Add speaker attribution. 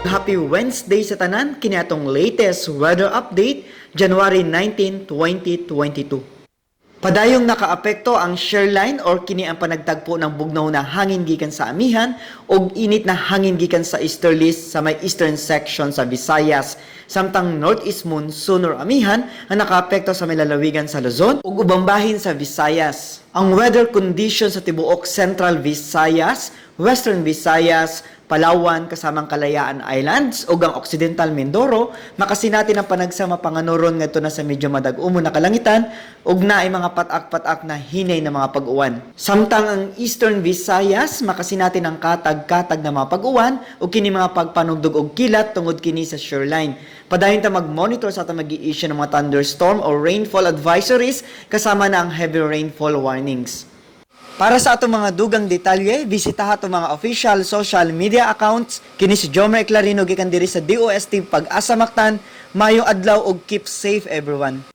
Speaker 1: Happy Wednesday sa tanan, kini atong latest weather update, January 19, 2022. Padayong nakaapekto ang shear line or kini ang panagtagpo ng bugnaw na hangin gikan sa amihan ug init na hangin gikan sa easterlies sa may eastern section sa Visayas. Samtang northeast monsoon or amihan ang nakaapekto sa may lalawigan sa Luzon ug ubang bahin sa Visayas. Ang weather condition sa tibuok Central Visayas, Western Visayas, Palawan kasamang Kalayaan Islands ug ang Occidental Mindoro makasinati ng panagsama panganuron ngadto na sa medyo madag-umo na kalangitan ug naay mga patak-patak na hinay na mga pag-uwan. Samtang ang Eastern Visayas makasinati ng katag-katag na mga pag-uwan ug kini mga pagpanugdog og kilat tungod kini sa shoreline. Padayon ta mag-monitor sa atong magi-issue ng mga thunderstorm or rainfall advisories kasama na ang heavy rainfall warnings. Para sa atong mga dugang detalye, bisitaha atong mga official social media accounts. Kini si Jomer Clarino gikan diri sa DOST Pag-asa Mactan. Maayong adlaw ug keep safe, everyone.